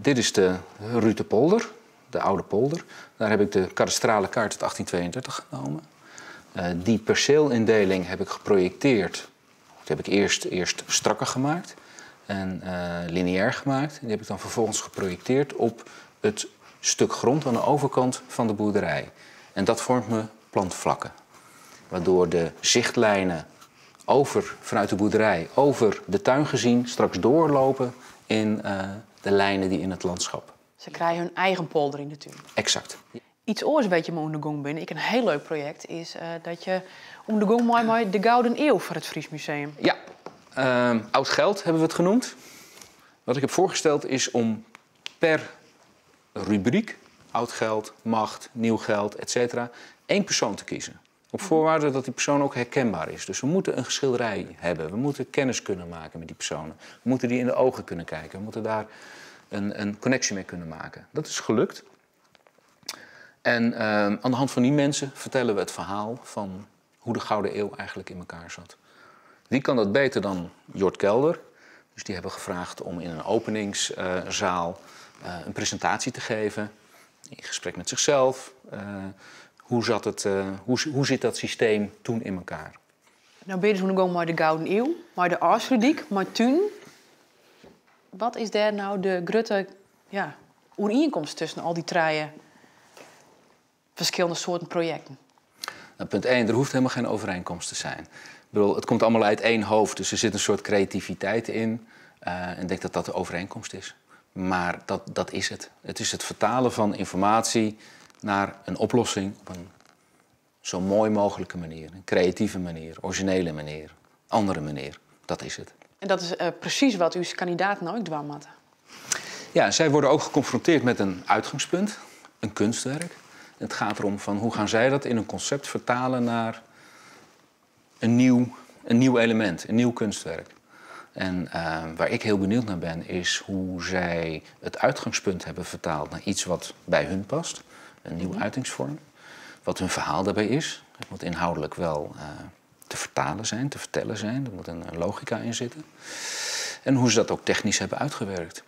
Dit is de Rutepolder, de oude polder. Daar heb ik de kadastrale kaart uit 1832 genomen. Die perceelindeling heb ik geprojecteerd. Dat heb ik eerst strakker gemaakt en lineair gemaakt. En die heb ik dan vervolgens geprojecteerd op het stuk grond aan de overkant van de boerderij. En dat vormt me plantvlakken. Waardoor de zichtlijnen vanuit de boerderij over de tuin gezien straks doorlopen in de lijnen die in het landschap. Ze krijgen hun eigen polder in de tuin. Exact. Iets oars weet je om de gong binnen. Ik een heel leuk project is dat je om de gong mooi mooi de Gouden Eeuw voor het Fries Museum. Ja, oud geld hebben we het genoemd. Wat ik heb voorgesteld is om per rubriek, oud geld, macht, nieuw geld, et cetera, 1 persoon te kiezen. Op voorwaarde dat die persoon ook herkenbaar is. Dus we moeten een schilderij hebben. We moeten kennis kunnen maken met die personen. We moeten die in de ogen kunnen kijken. We moeten daar een connectie mee kunnen maken. Dat is gelukt. En aan de hand van die mensen vertellen we het verhaal van hoe de Gouden Eeuw eigenlijk in elkaar zat. Wie kan dat beter dan Jort Kelder? Dus die hebben gevraagd om in een openingszaal een presentatie te geven. In gesprek met zichzelf. Hoe zat het hoe, hoe zit dat systeem toen in elkaar? Nou ben je dus gewoon maar de Gouden Eeuw, maar de Afsluitdyk, maar toen. Wat is daar nou de grote, ja, overeenkomst tussen al die treien verschillende soorten projecten? Punt 1, er hoeft helemaal geen overeenkomst te zijn. Het komt allemaal uit één hoofd, dus er zit een soort creativiteit in. En ik denk dat dat de overeenkomst is. Maar dat is het. Het is het vertalen van informatie naar een oplossing op een zo mooi mogelijke manier. Een creatieve manier, originele manier, andere manier. Dat is het. En dat is precies wat uw kandidaat nou ook dwaan moet. Ja, zij worden ook geconfronteerd met een uitgangspunt, een kunstwerk. En het gaat erom van hoe gaan zij dat in een concept vertalen naar een nieuw element, een nieuw kunstwerk. En waar ik heel benieuwd naar ben, is hoe zij het uitgangspunt hebben vertaald naar iets wat bij hun past. Een nieuwe uitingsvorm. Wat hun verhaal daarbij is. Het moet inhoudelijk wel te vertalen zijn, te vertellen zijn. Er moet een logica in zitten. En hoe ze dat ook technisch hebben uitgewerkt.